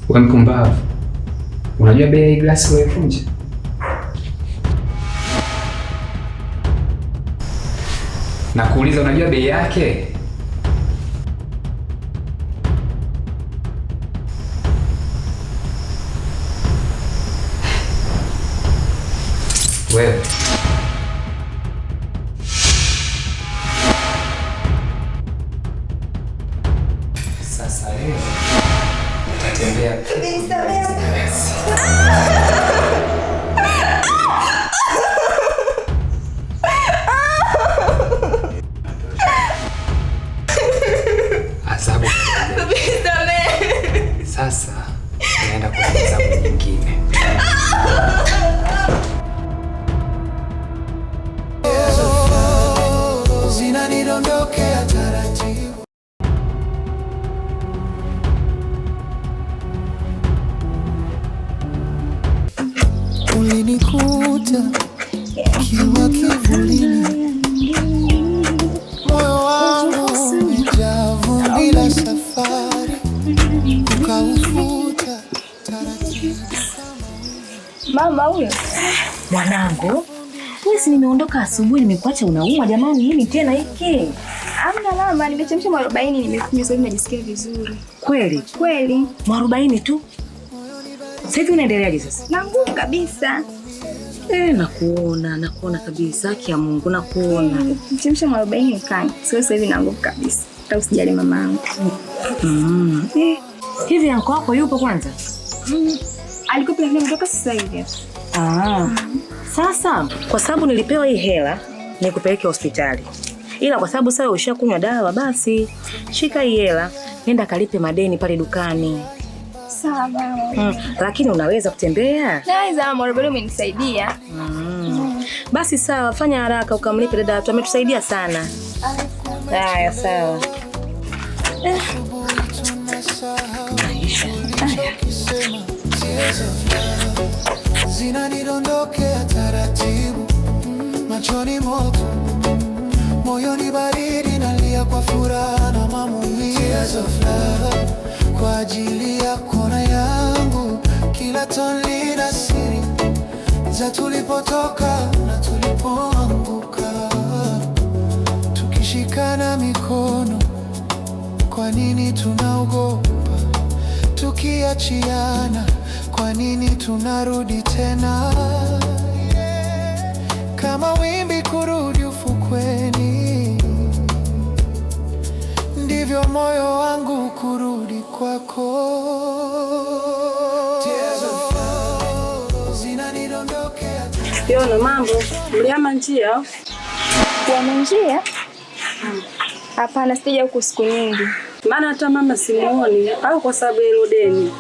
Wewe mpumbavu. Unajua bei ya hii glasi uliyoivunja? Nakuuliza, unajua bei yake? Wewe. Sasa leo utatembea. Adhabu. Sasa naenda kwenye adhabu nyingine. Zinanidondokea taratibu. Ulinikuta kiwa kivulini, moyo wangu umejaa vumbi la safari, ukaufuta taratibu. Mama huyo. Mwanangu, wewe si nimeondoka asubuhi nimekuacha unaumwa jamani, nini tena hiki? Amna mama, nimechemsha mwarobaini nimekunywa sasa hivi najisikia vizuri. Kweli? Kweli. Mwarobaini tu? Sasa hivi unaendeleaje sasa? Na nguvu kabisa. Nakuona, nakuona kabisa, haki ya Mungu nakuona. Nimechemsha mwarobaini nikanywa. Sasa hivi na nguvu kabisa. Hata usijali mamangu. Hivi anko wako yupo kwanza? Alikuwa pia kutoka sasa hivi. Sasa kwa sababu nilipewa hii hela nikupeleke hospitali. Ila kwa sababu sasa ushakunywa dawa basi shika hii hela nenda kalipe madeni pale dukani. Sawa mama. Lakini unaweza kutembea? Naweza mama, mwarobaini umenisaidia. Basi sawa, fanya haraka ukamlipe dada watu, ametusaidia sana. Haya sawa. Maisha. Haya. Zinanidondokea taratibu, machoni moto, moyoni baridi, nalia kwa furaha na maumivu. Tears of love kwa ajili ya kona yangu, kila tone lina siri za tulipotoka na tulipoanguka, tukishikana mikono, kwa nini tunaogopa? Tukiachiana, kwa nini tunarudi tena? Kama wimbi kurudi ufukweni, ndivyo moyo wangu kurudi kwako. Tears of love zinanidondokea. Yona, mambo, mlihama njia? Kuhama njia? Hapana, sija huku siku nyingi. Maana hata mama simuoni, au kwa sababu ya hilo deni.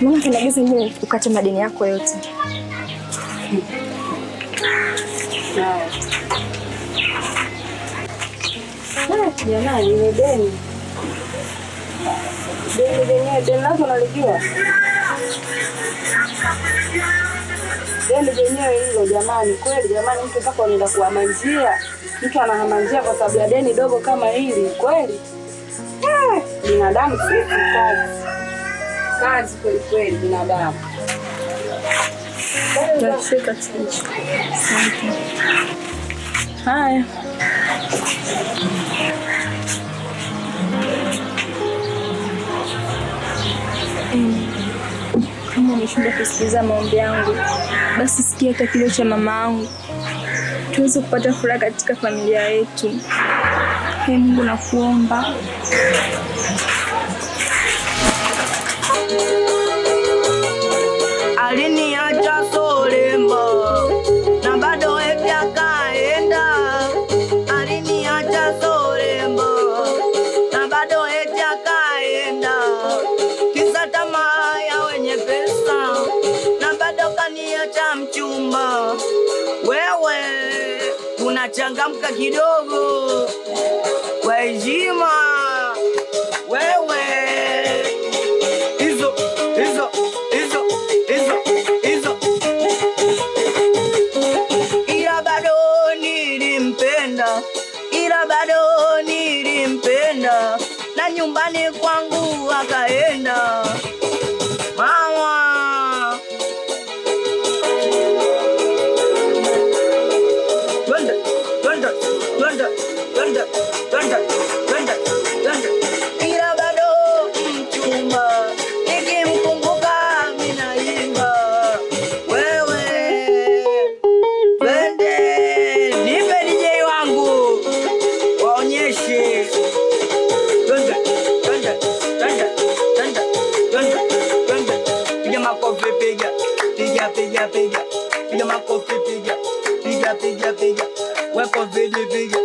Mama kaniagiza mimi ukate madeni yako yote. Sawa. Jamani, ile deni. Deni lenyewe, deni lako unalijua? Deni lenyewe hilo jamani, kweli jamani, mtu mpaka unaenda kuhama njia. Mtu anahama njia kwa sababu ya deni dogo kama hili, kweli? Binadamu sisi kazi. Kazi kweli kweli binadamu. Nashika chenji. Asante. Haya. Kama umeshindwa kusikiliza maombi yangu, basi sikia hata kilio cha mama yangu, tuweze kupata furaha katika familia yetu. Ee Mungu, nakuomba. Aliniacha solemba na bado eti akaenda. Aliniacha solemba na bado eti akaenda. Kisa tamaa ya wenye pesa na bado kaniacha mchumba. Wewe unachangamka kidogo kwa heshima. Wewe hizo hizo hizo hizo hizo, ila bado nilimpenda, ila bado nilimpenda na nyumba Piga piga piga. Weko vidi piga.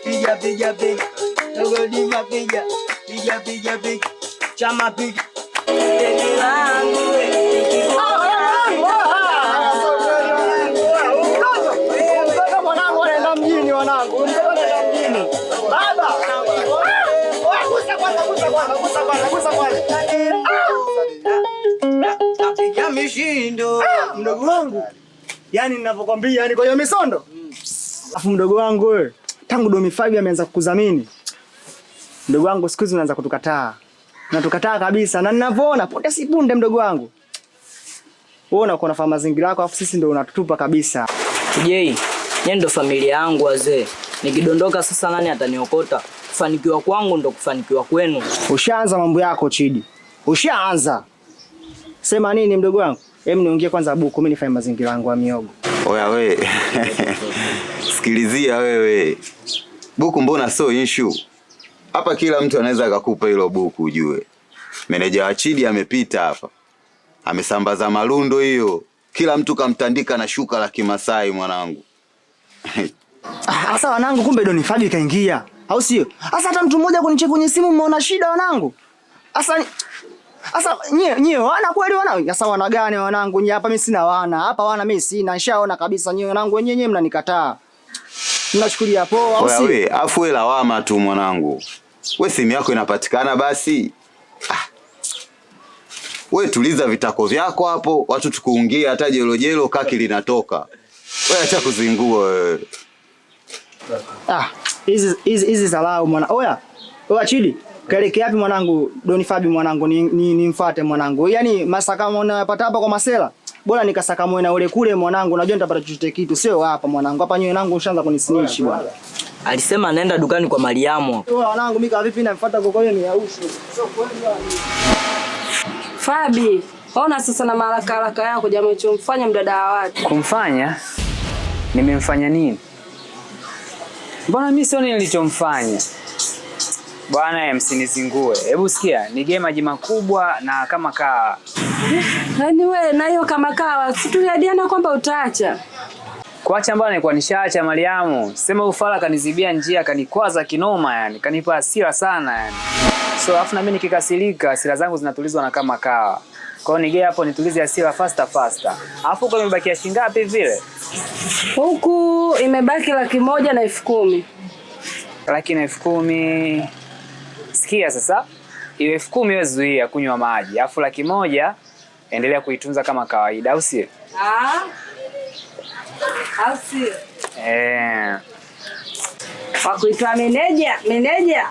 Piga piga piga. Dogo diva piga. Piga piga piga. Chama piga. Baby wangu we. Mtoto mwanangu anaenda mjini wanangu. Mtoto anaenda mjini. Baba. Gusa kwanza, gusa kwanza, gusa kwanza, gusa kwanza. Napiga mishindo. Mdogo wangu. Yaani ninavyokuambia, yani kwa hiyo misondo. Alafu mdogo wangu wewe, tangu Domi 5 ameanza kukudhamini. Mdogo wangu siku hizi unaanza kutukataa. Unatukataa kabisa na ninavyoona pote si punde mdogo wangu. Wewe unakuwa unafanya mazingira yako alafu sisi ndio unatutupa kabisa. Jei, nyie ndo familia yangu wazee. Nikidondoka sasa nani ataniokota? Kufanikiwa kwangu ndo kufanikiwa kwenu. Ushaanza mambo yako Chidi. Ushaanza. Sema nini mdogo wangu? Hem, niongee kwanza buku, mimi nifanye mazingira yangu ya miogo. Oya we. Sikilizia wewe. Buku mbona so issue? Hapa kila mtu anaweza akakupa hilo buku ujue. Meneja wa Chidi amepita hapa. Amesambaza malundo hiyo. Kila mtu kamtandika na shuka la Kimasai mwanangu. Sasa wanangu, kumbe Doni Fabi kaingia. Au sio? Sasa hata mtu mmoja kunicheki kwenye simu mmeona shida wanangu. Sasa nyie wana kweli wana? Sasa wana gani wanangu? Nyie hapa mimi sina wana. Hapa wana mimi sina. Nishaona kabisa nyie wanangu wenyewe mnanikataa. Mnachukulia poa au Oya sio? we, afu we lawama tu mwanangu. We simu yako inapatikana basi. We tuliza vitako vyako hapo, watu tukuungia hata jelo jelo kaki linatoka. We acha kuzingua wewe. Hizi zalau mwana. Oya. Oya Chidi, kaelekea wapi mwanangu? Doni Fabi mwanangu nimfuate mwanangu. Yaani masaka unayopata hapa kwa Masela. Bora nikasaka mwe na ule kule mwanangu, najua nitapata chochote kitu. Sio hapa mwanangu. Hapa nyewe nangu ushaanza kunisnitch bwana. Alisema anaenda dukani kwa Mariamu. Oya wanangu, mimi kama vipi namfuata kwa kweli ni yaushi. Sio kweli bwana. Fabi, ona sasa na haraka haraka yako jamaa, chomfanya mdada wa watu. Kumfanya? Nimemfanya nini? Mbona mimi sioni nilichomfanya? Bwana msinizingue. Hebu sikia, nigee maji makubwa na kama kaa. Yaani wewe na hiyo kama kawa, si tuliahidiana kwamba utaacha. Kuacha mbona nilikuwa nishaacha Mariamu. Sema ufala kanizibia njia, kanikwaza kinoma yani, kanipa hasira sana yani. So afu na mimi nikikasirika, hasira zangu zinatulizwa na kama kawa. Kwa hiyo nigee hapo nitulize hasira faster faster. Alafu kwa imebakia shilingi ngapi vile? Huku imebaki 110,000. 110,000. Sikia sasa, hiyo 10,000 wewe zuia kunywa maji. Alafu 100,000 endelea kuitunza kama kawaida, au sio? Au sio? Kwa kuitwa meneja, meneja.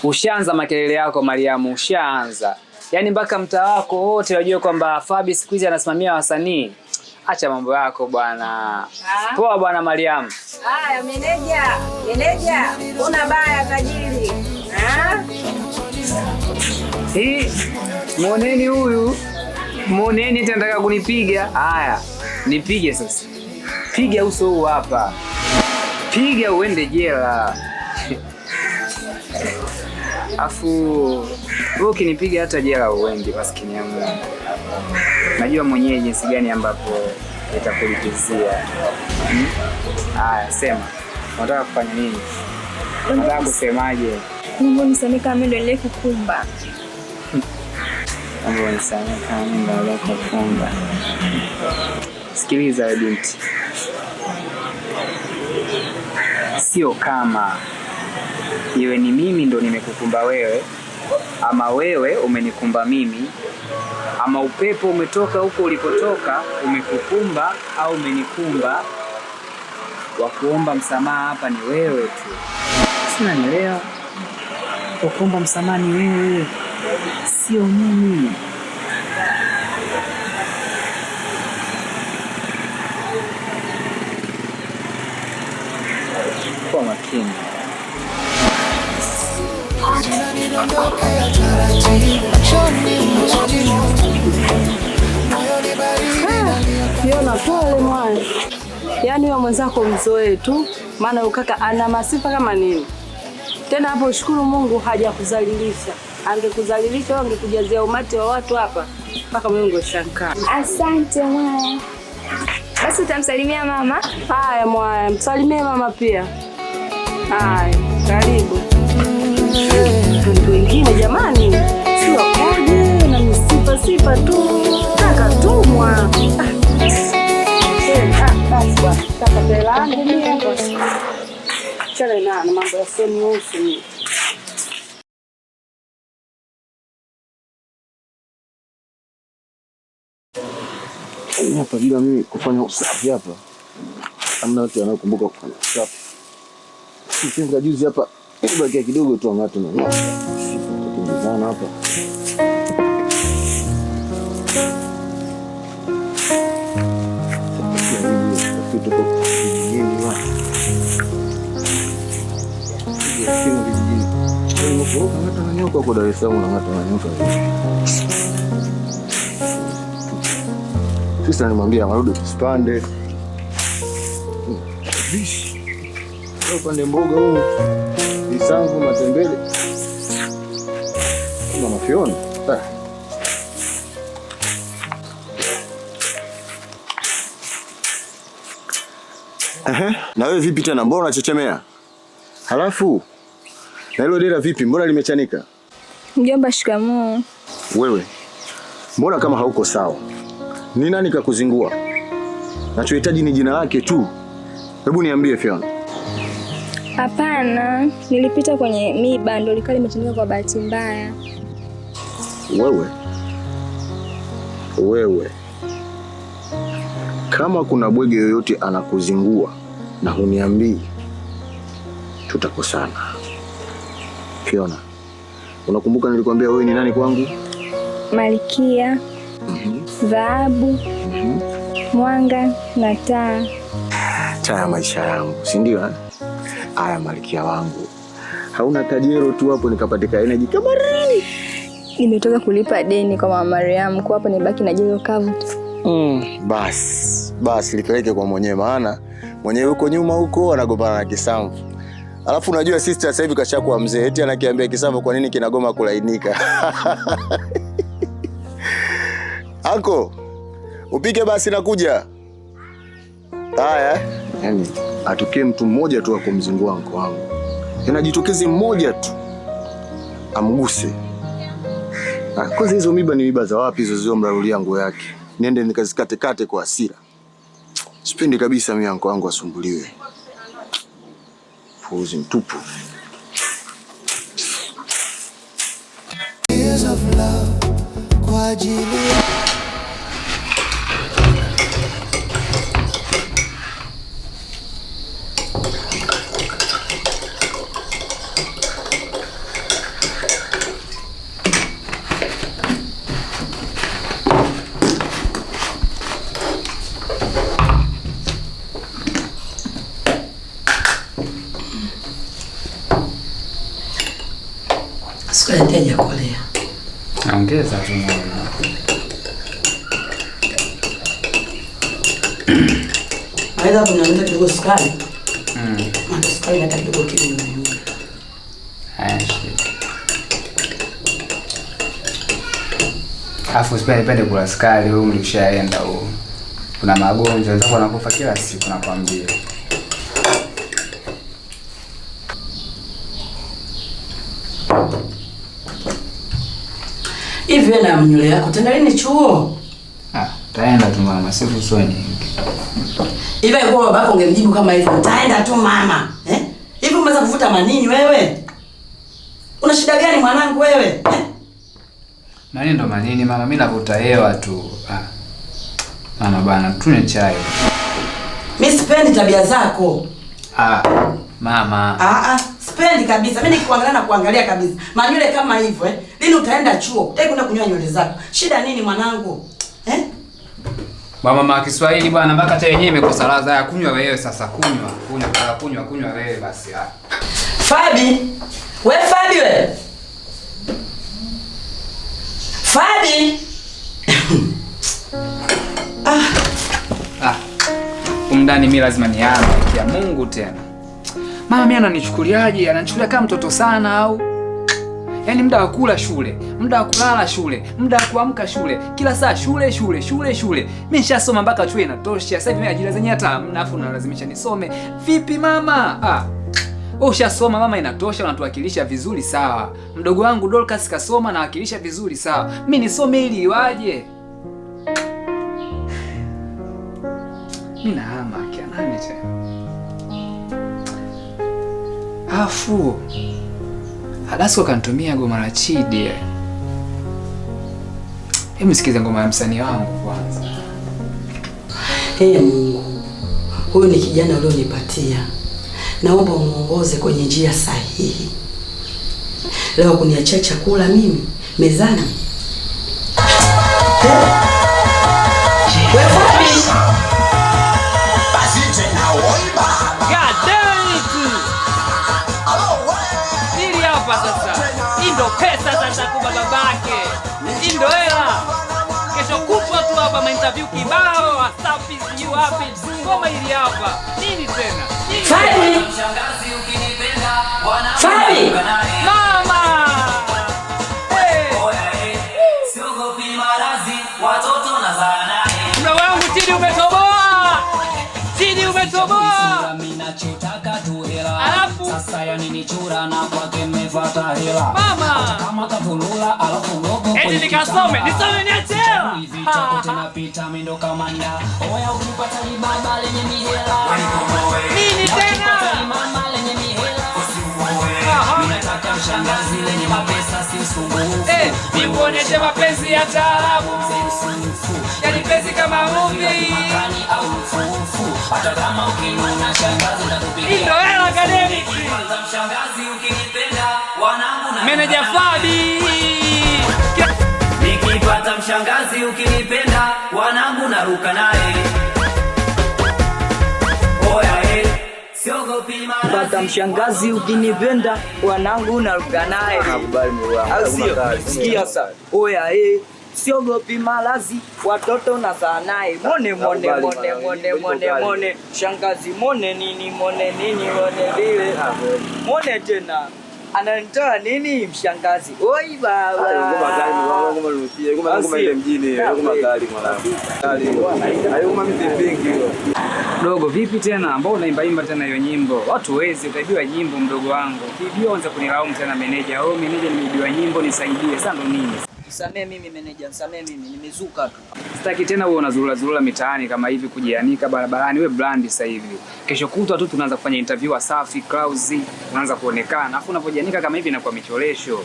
Ushaanza makelele yako Mariamu, ushaanza. Yaani mpaka mtaa wako wote wajue kwamba Fabi siku hizi anasimamia wasanii. Acha mambo yako bwana. Poa bwana Mariamu. Haya meneja, meneja, una baya tajiri. Hii muoneni huyu. Muoneni eti anataka kunipiga. Haya, nipige sasa. Piga uso huu hapa. Piga uende jela. Afu wewe ukinipiga hata jela uende, maskini ya Mungu. Najua mwenyewe jinsi gani ambapo nitakulipizia. Haya, sema. Unataka kufanya nini? Unataka kusemaje? Mungu nisamehe kama mimi ndo niliyekukumba. Mungu nisamehe kama mimi ndo niliyekukumba. Sikiliza wewe binti. Sio kama iwe ni mimi ndo nimekukumba wewe, ama wewe umenikumba mimi, ama upepo umetoka huko ulipotoka umekukumba au umenikumba, wa kuomba msamaha hapa ni wewe tu. Sina nielewa. Wa kuomba msamaha ni wewe, sio mimi. Kuwa makini. Zinanidondokea taratibu, machoni moto, moyoni baridi nalia. Fiona, pole mwana. Yaani wewe mwenzako mzoee tu, maana ukaka ana masifa kama nini. Tena hapo shukuru Mungu hajakuzalilisha. Angekuzalilisha wewe angekujazia umati wa watu hapa mpaka mimi ungeshangaa. Asante mwana. Basi utamsalimia mama. Haya mwaya, msalimie mama pia. Haya, karibu. Watu wengine jamani, si wakoje na misipa sipa tu. Kakatumwa. Basi bwana, sasa hela yangu mimi hapa. Chana na mambo ya sehemu nusu mimi. Hapa bila mimi kufanya usafi hapa. Hamna watu wanaokumbuka kufanya usafi. Sisi juzi hapa ibakia kidogo tu watu na tukimbizana hapa. Tuko kijijini wapi? Kijijini. Ng'ata na nyoka huko Dar es Salaam, ng'ata na nyoka. Sisi nimwambia marudi tusipande. Bishi. Upande mboga huu. Isangu matembele. Kama mafioni. Ehe, na wewe vipi tena? Mbona unachechemea? Halafu na hilo dera vipi? Mbona limechanika? Mjomba, shikamoo. Wewe mbona kama hauko sawa? Ni nani kakuzingua? Nachohitaji ni jina lake tu. Hebu niambie Fiona. Hapana, nilipita kwenye miba ndio likawa limechanika kwa bahati mbaya. Wewe kama kuna bwege yoyote anakuzingua na huniambii, tutakosana. Fiona, unakumbuka nilikwambia wewe ni nani kwangu? Malkia, dhahabu, mwanga na taa. Taa ya maisha yangu, si ndio? Aya, malkia wangu. Hauna kajero tu hapo nikapatika energy kama nini? Nimetoka kulipa deni kwa Mama Mariam, kwa hapo nibaki na jero kavu. Basi lipeleke kwa mwenyewe, maana mwenyewe huko nyuma huko anagombana na Kisamvu. Alafu unajua sister sasa hivi kashakuwa mzee, eti anakiambia Kisamvu kwa nini kinagoma kulainika. Anko, upike basi nakuja. Haya. Yaani atokee mtu mmoja tu akumzingua anko wangu. Yaani ajitokeze mmoja tu amguse. Kwanza hizo miba ni miba za wapi hizo zilizomrarulia nguo yake? Niende nikazikate kate kwa hasira. Sipendi kabisa mimi anko wangu asumbuliwe. Puuzi mtupu. Tears of love kwa ajili Sukari haijakolea. Ongeza tu mwana. Naweza kuniongeza kidogo sukari? Maana sukari hata kidogo kidogo. Haya shida. Alafu usipende kula sukari, wewe umri ushaenda huo. Kuna magonjwa wenzako wanakufa kila siku nakwambia. Hivi wewe na nywele yako tena lini chuo? Taenda tu mama, siku sio nyingi. Hivi alikuwa babako ungemjibu kama hivyo, taenda tu mama. Eh? Hivi umeweza kuvuta manini wewe? Una shida gani mwanangu wewe? Eh? Manini ndo manini mama, mimi navuta hewa tu. Mama bana, tunywe chai. Mimi sipendi tabia zako. Mama. Sipendi kabisa. Mimi nikikuangalia na kuangalia kabisa. Manywele kama hivyo eh. Lini utaenda chuo? Utaki kwenda kunyoa nywele zako. Shida nini mwanangu? Eh? Bwana mama Kiswahili bwana, mpaka chai yenyewe imekosa ladha ya kunywa wewe sasa. Kunywa, kunywa, kunywa, kunywa wewe basi. Fabi. We Fabi we. Fabi. Umndani mimi lazima niame kia Mungu tena. Mama mimi ananichukuliaje? Ananichukulia kama mtoto sana au? Yaani muda wa kula shule, muda wa kulala shule, muda wa kuamka shule, kila saa shule shule shule shule. Mimi nishasoma mpaka chuo inatosha. Sasa hivi mimi ajira zenyewe hata hamna, afu unalazimisha nisome. Vipi mama? Ah. Wewe ushasoma mama, inatosha, unatuwakilisha vizuri sawa. Mdogo wangu Dorcas kasoma nawakilisha vizuri sawa. Mimi nisome ili iwaje? Mimi nahama kia nani tena? Afu Adasko kanitumia goma la Chidi. Hebu sikiza ngoma ya msanii wangu kwanza. Ee Mungu, huyu ni kijana ulionipatia. Naomba umuongoze kwenye njia sahihi. Leo kuniachia chakula mimi mezani. God damn it! Hili hapa sasa. Hii ndo pesa sasa kwa babake. Hii ndo hela. Kesho kutwa tu hapa ma interview kibao, Wasafi sijui wapi. Ngoma hili hapa. Nini tena? Nini Fabi! tena? Fabi! Mama! Hey! Mdogo wangu Chidi umetoboa! Chidi umetoboa! Alafu mama! Eti nikasome, nisome niache hela. Nini tena? Aha. Nikuonyeshe mapenzi ya taarabu, yani penzi kama movie. Hii ndo hela academic. Meneja Fabi. Nikipata mshangazi ukinipenda, wanangu naruka naye. Oya eh, siogopi maradhi. Pata mshangazi ukinipenda, wanangu naruka naye. Au sio? Sikia sasa. Oya eh, siogopi malazi, watoto nazaa naye. Mone mone mone mone mone mone. Shangazi mone nini mone nini mone vile. Mone tena. Ananitoa nini mshangazi? Oi baba. Dogo vipi tena? Mbona unaimba imba tena hiyo nyimbo? Watu wezi, utaibiwa nyimbo mdogo wangu. Ukiibiwa anza kunilaumu tena meneja. Oh, meneja nimeibiwa nyimbo nisaidie. Sasa ndo nini? Nisamee mimi meneja, nisamee mimi, nimezuka tu. Sitaki tena wewe unazurura zurura mitaani kama hivi kujianika barabarani. Wewe brand sasa hivi. Kesho kutwa tu tunaanza kufanya interview Wasafi, Clouds, unaanza kuonekana. Alafu unapojianika kama hivi inakuwa micholesho.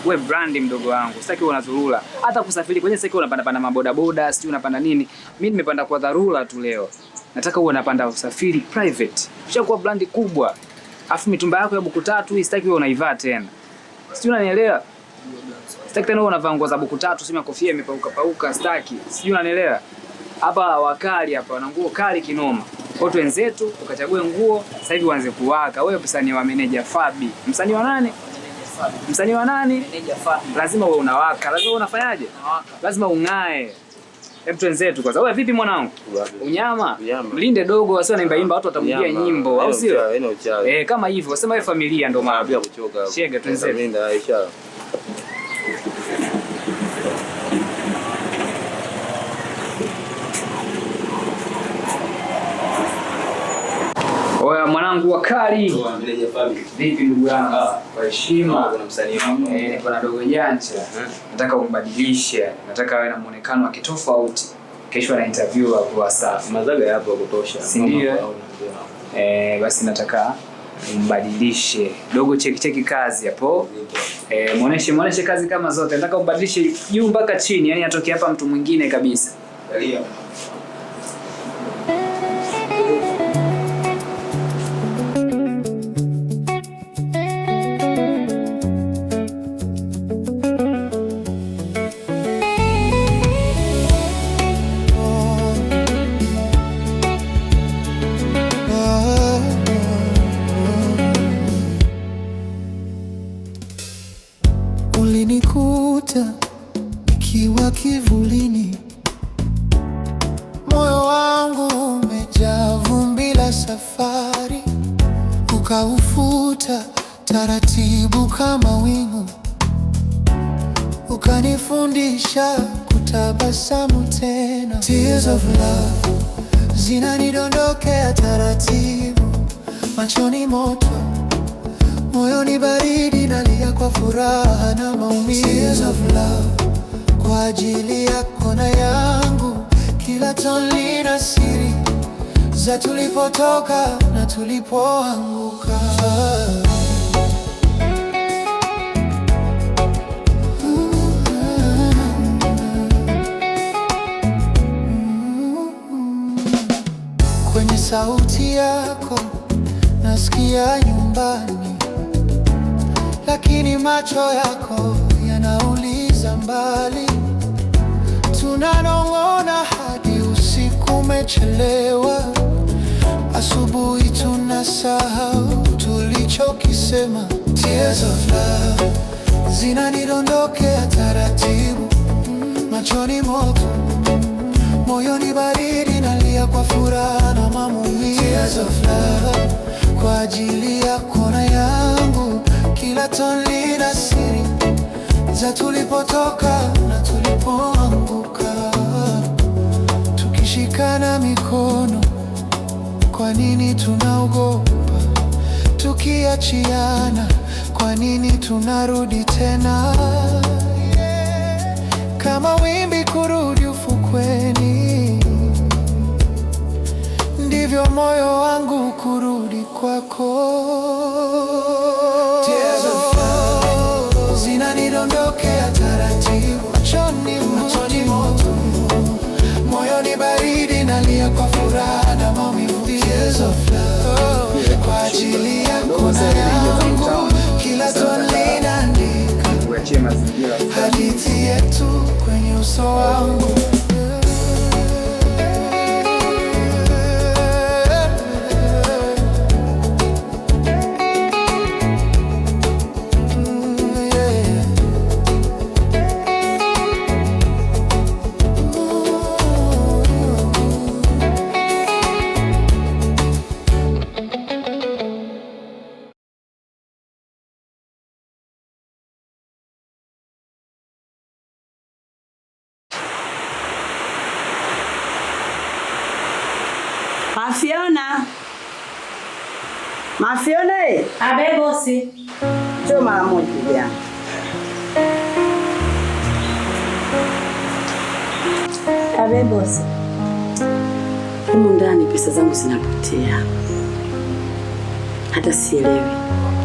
Wewe brand mdogo wangu. Sitaki wewe unazurura. Hata kusafiri kwenye sitaki unapanda panda mabodaboda, sijui unapanda nini. Mimi nimepanda kwa dharura tu leo. Nataka uwe unapanda usafiri private. Ushakuwa brand kubwa. Alafu mitumba yako ya buku tatu hii sitaki wewe unaivaa tena. Sijui unanielewa? Sitaki tena wewe unavaa nguo za buku tatu, sima kofia imepauka pauka, sitaki. Sijui unanielewa? Hapa wakali hapa wana nguo kali kinoma. Kwa hiyo wenzetu ukachague nguo, sasa hivi uanze kuwaka. Wewe msanii wa meneja Fabi. Msanii wa nani? Msanii wa nani? Meneja Fabi. Lazima uwe unawaka. Lazima uwe unafanyaje? Lazima ung'ae. Hebu twenzetu kwanza. Wewe vipi mwanangu? Unyama? Mlinde dogo wasio naimba imba watu watamjia nyimbo, au sio? Kama hivyo. Sema wewe familia ndo maana. Bila kuchoka. Shega twenzetu. Mlinda Aisha. Oya mwanangu wakali. Vipi ndugu yangu? Kwa heshima. Kuna msanii wangu. Niko na dogo janja. Nataka umbadilishe. Nataka awe na muonekano wa kitofauti. Kesho ana interview hapo Wasafi. Mazaga yapo ya kutosha. Si ndio? Basi nataka umbadilishe. Dogo cheki cheki kazi hapo. Muoneshe kazi kama zote. Nataka umbadilishe juu mpaka chini, yani atoke hapa mtu mwingine kabisa. Ulinikuta nikiwa kivulini, moyo wangu umejaa vumbi la safari, ukaufuta taratibu kama wingu, Ukanifundisha kutabasamu tena. Tears of love zinanidondokea taratibu, machoni moto, moyoni baridi, nalia kwa furaha na maumivu. Tears of love kwa ajili yako na yangu, kila tone lina siri za tulipotoka na tulipoanguka. Kwenye sauti yako nasikia nyumbani, lakini macho yako yanauliza mbali. Tunanong'ona hadi usiku umechelewa, asubuhi tunasahau tulichokisema. Tears of love zinanidondokea taratibu, machoni moto, moyoni baridi, nalia kwa furaha na maumivu. Tears of love kwa ajili yako na yangu, kila tone lina siri za tulipotoka na tulipoanguka. Tukishikana mikono, kwa nini tunaogopa? Tukiachiana, kwa nini tunarudi tena? Kama wimbi kurudi ufukweni, ndivyo moyo wangu kurudi kwako. Tears of love zinanidondokea taratibu, machoni machoni moto, moyoni baridi, nalia kwa furaha na maumivu. Tears of love kwa ajili yako na yangu, kila tone linaandika Uachie mazingira. Hadithi yetu kwenye uso wangu. Yeah. Mafiona. Mafiona eh. Abe bosi. Njoo mara moja kijana. Abe bosi. Humu ndani pesa zangu zinapotea. Hata sielewi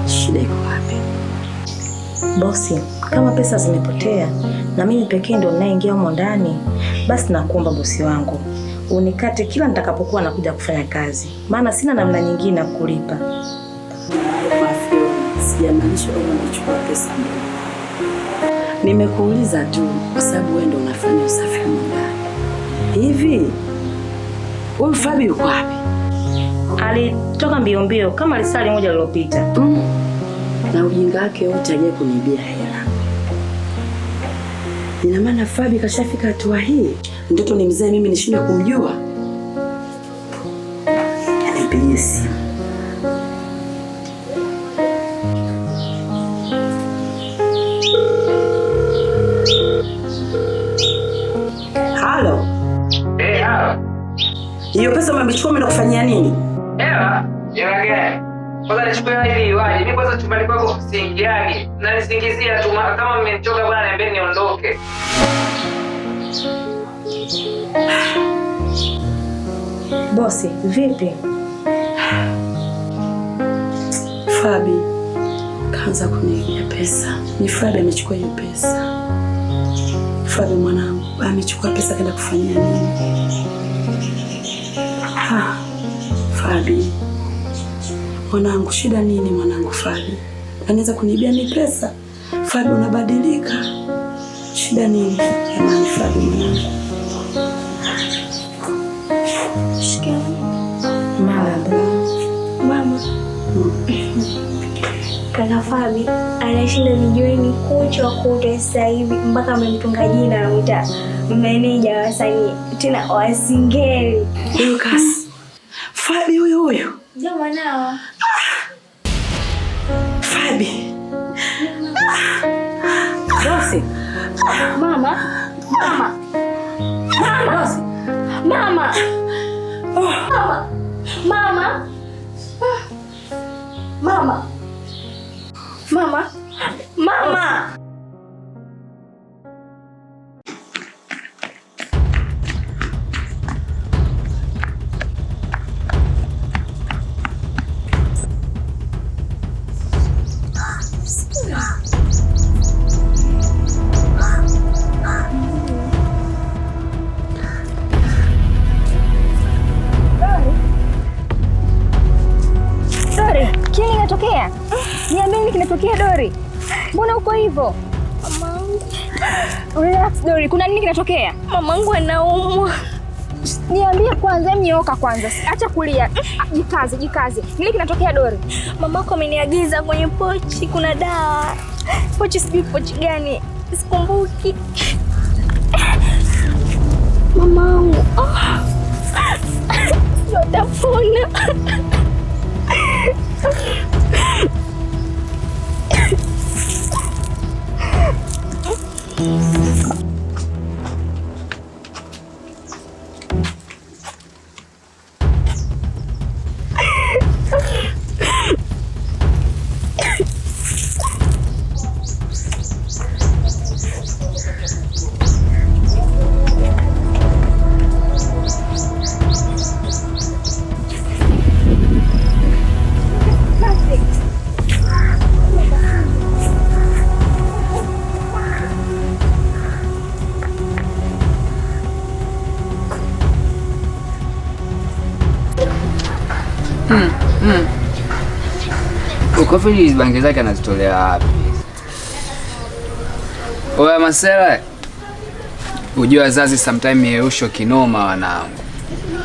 shida iko wapi. Bosi, kama pesa zimepotea na mimi pekee ndo ninayeingia humo ndani, basi nakuomba bosi wangu unikate kila nitakapokuwa nakuja kufanya kazi, maana sina namna nyingine ya kulipa. Mafiona, sijamaanisha kwamba nachukua pesa ndogo. Nimekuuliza tu kwa sababu wewe ndo unafanya usafi humu ndani. Hivi huyu Fabi yuko wapi? Alitoka mbio mbio kama lisaa moja lililopita. Na ujinga wake wote hajawahi kuniibia hela. Ina maana Fabi kashafika hatua hii, mtoto ni mzee, mimi nishindwe kumjua? Nimpigie simu. Halo. Eh, halo. Hiyo pesa umechukua umeenda kufanyia nini? Hela? Hela gani? Kwanza nichukue hela ili iwaje? Mimi kwanza chumbani kwako siingiagi. Mnanisingizia tu kama mmenichoka bwana niambieni niondoke. Bosi, vipi? Fabi kaanza kuniibia pesa. Ni Fabi amechukua hiyo pesa. Fabi mwanangu amechukua pesa kaenda kufanyia nini? Ha, Fabi mwanangu, shida nini mwanangu Fabi? Anaweza kuniibia mi pesa? Fabi unabadilika. Shida nini? Jamani Fabi mwanangu. Shikamoo. Marahaba. Mama. Kaka Fabi anashinda vijiweni kuchwa kutwa sasa hivi mpaka amemtunga jina anamuita meneja wa wasanii tena wa singeli. Huyu kasi. Fabi huyu huyu. Ndio mwanao. Fabi. Bosi. Mama. Mama. Mama. Mama. Mama. Mama. Mama. Mama. Mama. Dori, kini kinatokea? Niambie nini kinatokea Dori? Mbona uko hivyo? Mamangu. Relax Dori, kuna nini kinatokea? Mamangu anaumwa. Niambie kwanza, mnyoka kwanza. Acha kulia. Jikaze, jikaze. Nini kinatokea Dori? Mamako ameniagiza kwenye pochi kuna dawa. Pochi sijui pochi gani. Sikumbuki. Mamangu. Oh. Sio. Ukofi hizi bangi zake anazitolea wapi? Oya Masela, ujue wazazi sometime yeusho kinoma wanangu.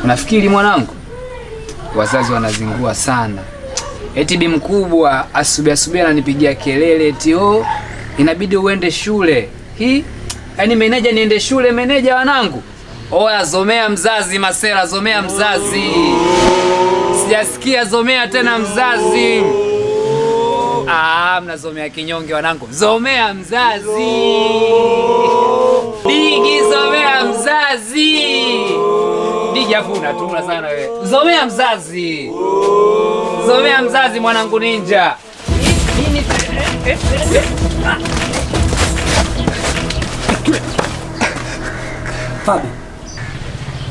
Unafikiri mwanangu? Wazazi wanazingua sana. Eti bi mkubwa asubuhi asubuhi ananipigia kelele eti oh, inabidi uende shule. Hii? Yaani meneja niende shule meneja wanangu? Oya zomea mzazi Masela, zomea mzazi. Sijasikia zomea tena mzazi. Ah, mnazomea kinyonge wanangu. Zomea mzazi. Digi zomea mzazi. Digi afu unatuma sana wewe. Zomea mzazi. Zomea mzazi mwanangu ninja. Nini? Fabi.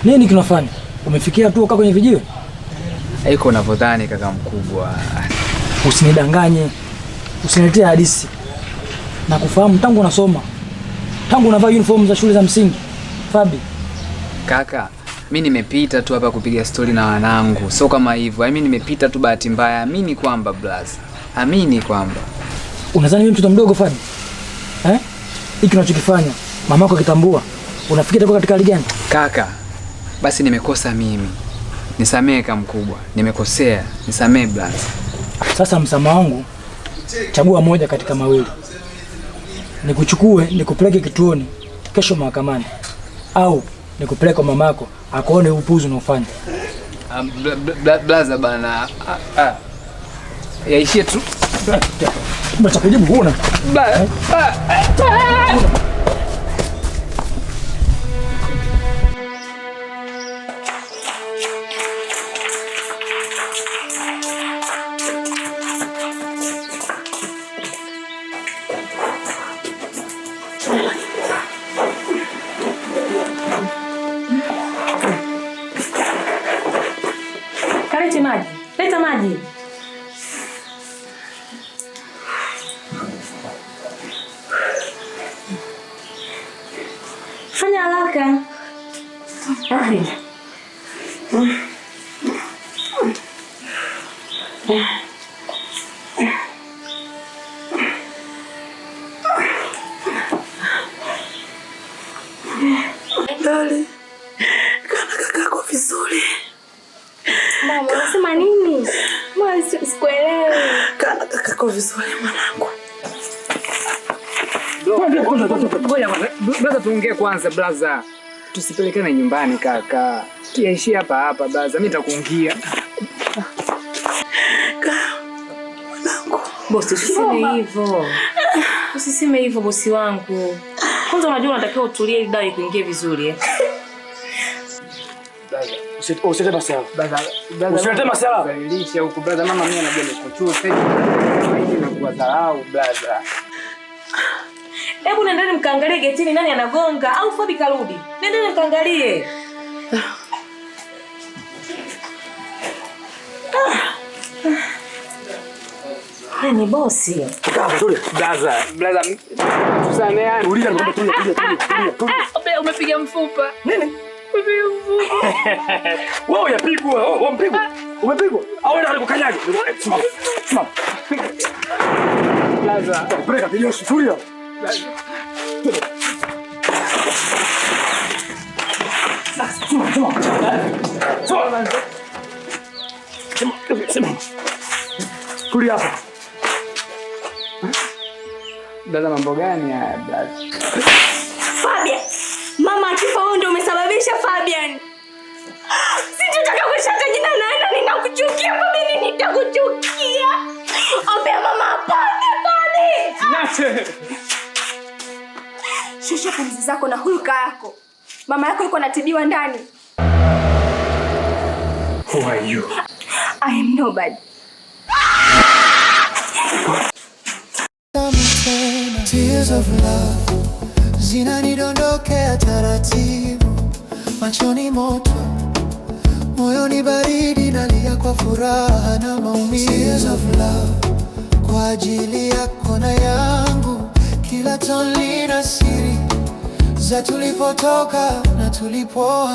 Nini kinafanya? Umefikia tu ukaa kwenye vijiwe? Haiko unavyodhani kaka mkubwa. Usinidanganye. Usiniletee hadithi. Na kufahamu tangu unasoma. Tangu unavaa uniform za shule za msingi. Fabi. Kaka, mimi nimepita tu hapa kupiga story na wanangu. Sio kama hivyo. Mimi nimepita tu bahati mbaya. Amini kwamba blaza. Amini kwamba. Unadhani mimi mtoto mdogo Fabi? Eh? Hiki unachokifanya, mamako akitambua, unafikiri itakuwa katika hali gani? Kaka, basi nimekosa mimi. Nisamee kaka mkubwa. Nimekosea. Nisamee blaza. Sasa msamaha wangu, chagua moja katika mawili. Nikuchukue, nikupeleke kituoni kesho mahakamani, au nikupeleke kwa mamako akaone upuzi unaofanya. Blaza bana. Yaishie tu. Mbona cha kujibu huna? Kalete maji. Leta maji. Fanya haraka. Ari. Dali, kana kakako vizuri. Mama, unasema nini? Mama, sikuelewi. Kana kakako vizuri mwanangu. Ngoja kwanza, blaza tuongee kwanza blaza. Tusipelekane nyumbani kaka. Tuishie hapa hapa blaza, mimi nitakuungia. Mwanangu. Bosi, usiseme hivyo. Usiseme hivyo bosi wangu. Kwanza unajua unatakiwa utulie ili dawa ikuingie vizuri eh. Usilete masiala. Usilete masiala. Zalilisha huku brother, mama mimi anajua nikuchue hivi na kuwadharau brother. Hebu nendeni mkaangalie getini nani anagonga au Fabi karudi. Nendeni mkaangalie. Ah. Ni bosi. Brother, brother, tusameane. Tulia, tulia, tulia, tulia, tulia. Umepiga mfupa. Nini? Umepiga mfupa. Wewe hujapigwa, wewe umepigwa. Umepigwa? Au wewe unakukanyage? Simama. Simama. Brother. Breka, tulia, tulia. Simama, simama. Simama. Simama, simama. Tulia hapa. Brother, mambo gani haya brother? Fabian, mama akifa wewe ndio umesababisha Fabian. Sitotaka kushata jina na ninakuchukia Fabian, nitakuchukia. Ombea mama apone Fabi. Niache. Shusha pumzi zako na hulka yako. Mama yako yuko anatibiwa ndani. Who are you? I am nobody. Tears of love zinanidondokea taratibu, machoni moto, moyoni baridi, nalia kwa furaha na maumivu. Tears of love kwa ajili yako na yangu, kila tone lina siri za tulipotoka na tulipo.